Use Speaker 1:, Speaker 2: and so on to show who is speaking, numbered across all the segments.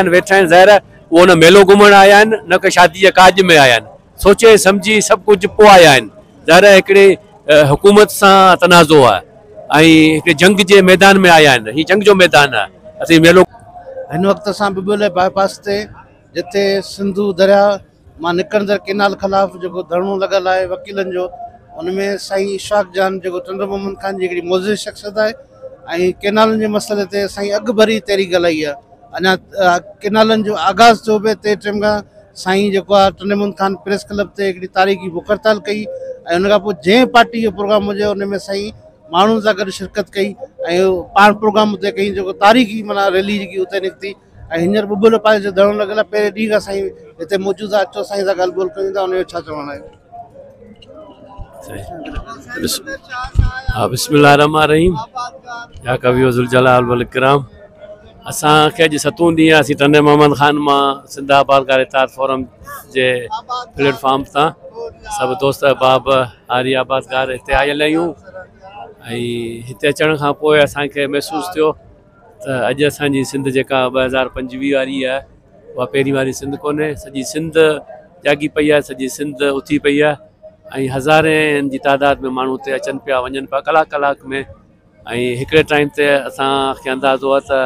Speaker 1: آيا آهن ويٺا آهن، ظاهر آهي اهو نه ميلو گهمڻ آيا آهن نه ڪنهن شادي جي ڪاڄ ۾ آيا آهن، سوچي سمجهي سڀ ڪجهه پوء آيا آهن. ظاهر آهي هڪڙي حڪومت سان تنازعو آهي ۽ هڪڙي جنگ جي ميدان ۾ آيا آهن، هي جنگ جو ميدان آهي، اسين ميلو.
Speaker 2: هن وقت اسان ٻٻرلوء باء پاس تي جتي سنڌو درياء مان نڪرندڙ ڪينال خلاف جيڪو ڌرڻو لڳل آهي وڪيلن جو، ان ۾ سائين اشفاق جان جيڪو ٽنڊو محمد خان جي هڪڙي معزز شخصيت آهي ۽ ڪينالن جي مسئلي تي سائين اڳ ڀري تحريڪ هلائي آهي. اڃا ڪينالن جو آغاز ٿيو پئي تنهن ٽيم کان سائين جيڪو آهي ٽنڊي محمد خان پريس ڪلب تي هڪڙي تاريخي بک هڙتال ڪئي ۽ ان کان پوء جنهن پارٽي جو پروگرام هجي ان ۾ سائين ماڻهن سان گڏ شرڪت ڪئي ۽ پاڻ پروگرام اتي ڪئي جيڪو تاريخي معنيٰ ريلي جيڪي اتي نڪتي ۽ هينئر ٻٻرلوء پاسي جو ڌرڻو لڳل آهي، پهرين ڏينهن کان سائين هتي موجود آهي، اچو سائين سان ڳالهه ٻولهه ڪيون ٿا ان جو ڇا چوڻ آهي.
Speaker 1: بسم الله الرحمن الرحيم يا قوي ذوالجلال والاڪرام. اسان کي اڄ ستون ڏينهن آهي، اسين ٽنڊي محمد خان مان سنڌ آبادگار اتحاد فورم جي پليٽ فارم تان سڀ دوست احباب هاري آبادگار هتي آيل آهيون ۽ هتي اچڻ کان پوء اسان کي محسوس ٿيو ته اڄ اسان جي سنڌ جيڪا 2025 واري آهي اها پهرين واري سنڌ ڪونهي، سڄي سنڌ جاڳي پئي آهي، سڄي سنڌ اٿي پئي آهي ۽ هزارين جي تعداد ۾ ماڻهو اتي اچن پيا وڃن پيا ڪلاڪ ڪلاڪ ۾ ۽ هڪڙي ٽائيم تي اسان کي اندازو آهي ته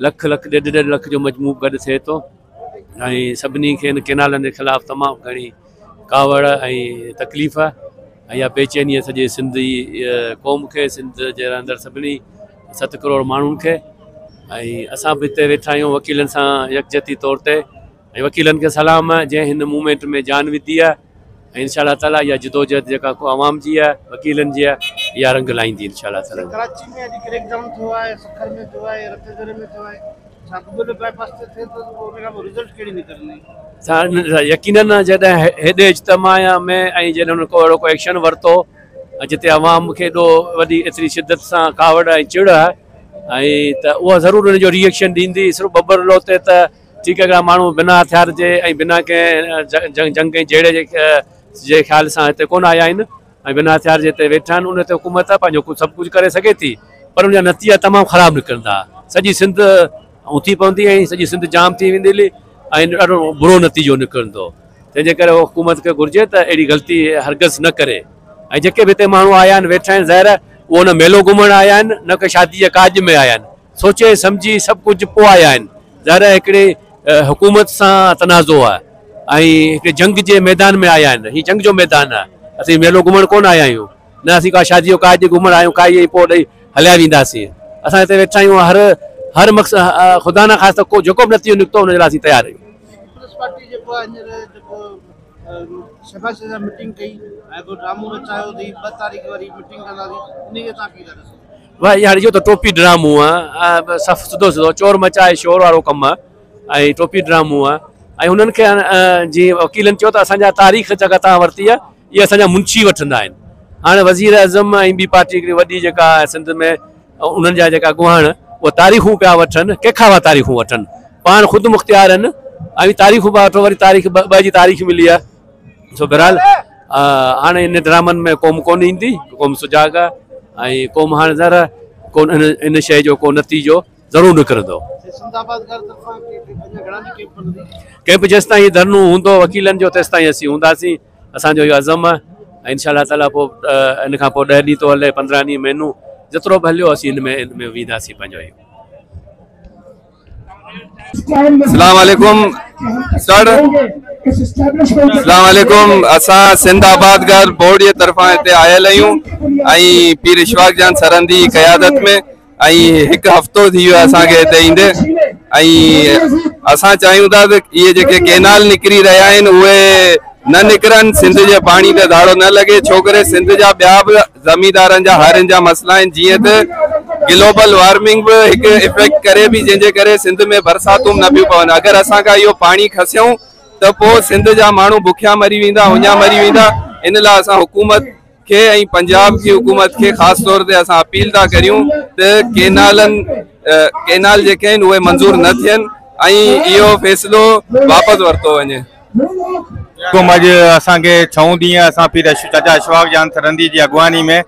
Speaker 1: لک لک ڏيڍ ڏيڍ لک جو مجموعو گڏ ٿئي ٿو ۽ سڀني کي هن ڪينالن جي خلاف تمام گهڻي ڪاوڙ ۽ تڪليف آهي ۽ اها بيچيني آهي سڄي سنڌي قوم کي، سنڌ جي رهندڙ سڀني 7 ڪروڙ ماڻهن کي ۽ اسان به هتي ويٺا آهيون وڪيلن سان يڪجهتي طور تي ۽ وڪيلن کي سلام آهي جنهن هن موومينٽ ۾ جان وڌي آهي ۽ انشاء الله تعاليٰ اها جدوجهد جيڪا عوام جي آهي وڪيلن جي آهي اها رنگ لائيندي انشاء الله تعاليٰ.
Speaker 2: ڪراچي ۾ اڄ ڪريڪ ڊائون ٿيو آهي، سکر ۾ ٿيو آهي، رتيديري ۾ ٿيو آهي، ڇا ٻٻرلوء باء پاس تي ٿئي ٿو ته پوء ان کان پوء رزلٽ ڪهڙي نڪرندي؟
Speaker 1: يقينن جڏهن هيڏي اجتماع ۾ ۽ جڏهن هن ڪو اهڙو ڪو ايڪشن ورتو جتي عوام کي ايڏو وڏي ايتري شدت سان ڪاوڙ ۽ چڙ آهي ۽ ته اها ضرور ان جو ري ايڪشن ڏيندي. صرف ٻٻرلوء تي ته ٺيڪ آهي ماڻهو بنا هٿيار جي ۽ بنا ڪنهن جنگ ۽ جهيڙي جي خيال سان هتي ڪونه آيا آهن ۽ بنا هٿيار جي هتي ويٺا آهن، ان تي حڪومت پنهنجو سڀ ڪجهه ڪري سگهي ٿي پر ان جا نتيجا تمام خراب نڪرندا. سڄي سنڌ اٿي پوندي ۽ سڄي سنڌ جام ٿي ويندي ۽ ڏاڍو برو نتيجو نڪرندو. تنهن جي ڪري حڪومت کي گهرجي ته اهڙي غلطي هرگز نه ڪري ۽ جيڪي به هتي ماڻهو آيا آهن ويٺا آهن، ظاهر آهي اهو نه ميلو گهمڻ آيا آهن نه ڪنهن شادي جي ڪاڄ ۾ آيا آهن، سوچي سمجهي سڀ ڪجهه پوء آيا آهن. ظاهر آهي هڪڙي حڪومت سان تنازعو آهي ۽ هڪڙي جنگ جي ميدان ۾ آيا آهن، هي جنگ جو ميدان آهي، اسين ميلو گهمڻ ڪونه آيا آهيون نه اسين ڪا شادي جو ڪاڄ گهمڻ آيا آهيون، کائي ۽ پوء ڏئي هليا وينداسين. اسان هتي ويٺا آهيون هر هر مقصد خدا نه خواست ڪو جيڪو به نتيجو نڪتو ان جي لاء اسين تيار آهيون.
Speaker 2: پيپلز پارٽي جيڪو آهي هينئر جيڪو شهباز شريف سان ميٽنگ ڪئي ۽ هڪ ڊرامو رچايو اٿئي 2 تاريخ واري ميٽنگ ڪنداسين انهي کي توهان ڪيئن ٿا ڏسو؟
Speaker 1: واهه يار اهو ته ٽوپي ڊرامو آ، صف سڌو سڌو چور مچائي شور وارو ڪم آ ۽ ٽوپي ڊرامو آ ۽ هنن کي جيئن وڪيلن چيو ته اسان جا تاريخ جيڪا توهان ورتي آ اهي اسان جا منشي وٺندا آهن. هاڻي وزير اعظم ۽ ٻي پارٽي هڪڙي وڏي جيڪا سنڌ ۾ انهن جا جيڪا اڳواڻ اهي تاريخون پيا وٺن، ڪنهن کان اها تاريخون وٺن؟ پاڻ خود مختيار آهن ۽ تاريخون پيا وٺو وري تاريخ ٻه جي تاريخ ملي آهي. سو بهرحال هاڻي ان ڊرامن ۾ قوم ڪونه ايندي، قوم سجاڳ آهي ۽ قوم هاڻي ذرا ڪو ان شيء جو ڪو نتيجو ضرور نڪرندو. ڪئمپ جيستائين ڌرڻو هوندو وڪيلن جو تيستائين اسين هونداسين، اسان جو اهو عزم آهي ۽ انشاء الله تعاليٰ پوء ان کان پوء 10 ڏينهن ٿو هلي 15 ڏينهن مهينو جيترو به هليو اسين ان ۾ ان ۾ وينداسين پنهنجو اهو.
Speaker 3: اسلام عليڪم سر اسلام عليڪم اسان سنڌ آبادگار بورڊ جي طرفان هتي آيل آهيون ۽ پير اشفاق جان سرهندي قيادت ۾ ۽ هڪ هفتو ٿي ويو اسان کي هتي ايندي ۽ اسان چاهيون ٿا ته اهي جيڪي ڪينال نڪري رهيا آهن اهي نه نڪرن سنڌ جي پاڻي تي ڌاڙو نه لڳي ڇو ڪري سنڌ جا ٻيا به زميندارن جا هارين جا مسئلا آهن جيئن ته گلوبل وارمنگ به هڪ افيڪٽ ڪري پئي جنهن جي ڪري سنڌ ۾ برساتون نه پيون پون اگر اسان کان اهو پاڻي کسيون ته پوء سنڌ جا ماڻهو بکيا مري ويندا اڃا مري ويندا ان لاء اسان حڪومت کي ۽ پنجاب جي حڪومت کي خاص طور تي اسان اپيل ٿا ڪريون ته ڪينالن ڪينال جيڪي آهن اهي منظور نه ٿين ۽ اهو فيصلو واپس ورتو وڃي.
Speaker 4: حڪم اڄ اسان کي ڇهون ڏينهن اسان پير چاچا اشفاق جان سرهندي جي اڳواڻي ۾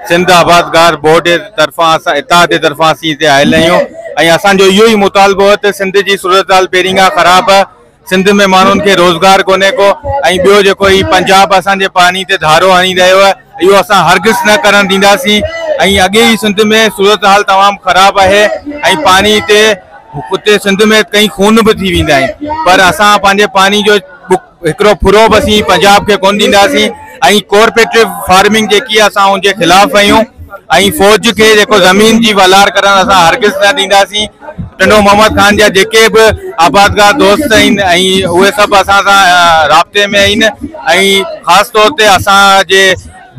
Speaker 4: سنڌ آبادگار بورڊ جي طرفان اسان اتحاد جي طرفان اسين هتي آيل آهيون ۽ اسان جو اهو ئي مطالبو آهي ته سنڌ جي صورتحال پهرين کان خراب آهي، سنڌ ۾ ماڻهن کي روزگار ڪونهي ڪو ۽ ٻيو جيڪو هي پنجاب اسان جي پاڻي تي ڌارو هڻي رهيو آهي اهو اسان هرگز نه ڪرڻ ڏينداسين ۽ اڳي ئي سنڌ ۾ صورتحال تمام خراب آهي ۽ پاڻي تي اتي سنڌ ۾ ڪئين خون به ٿي ويندا آهن پر اسان پنهنجي پاڻي جو هڪڙو ڦرو به اسين پنجاب کي ڪونه ڏينداسين ۽ ڪوآپريٽو فارمنگ جيڪي آهي اسان ان جي خلاف آهيون ۽ فوج کي جيڪو زمين جي والار ڪرڻ اسان هرگز نه ڏينداسين. ٽنڊو محمد خان جا جيڪي به آبادگار دوست آهن ۽ اهي سڀ اسان سان رابطي ۾ آهن ۽ خاص طور تي اسان جي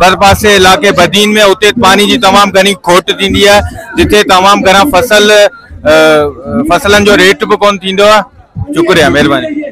Speaker 4: ڀرپاسي علائقي بدين ۾ اتي پاڻي جي تمام گهڻي کوٽ ٿيندي آهي جتي تمام گهڻا فصل فصلن جو ريٽ به ڪونه ٿيندو آهي. شڪريه مهرباني.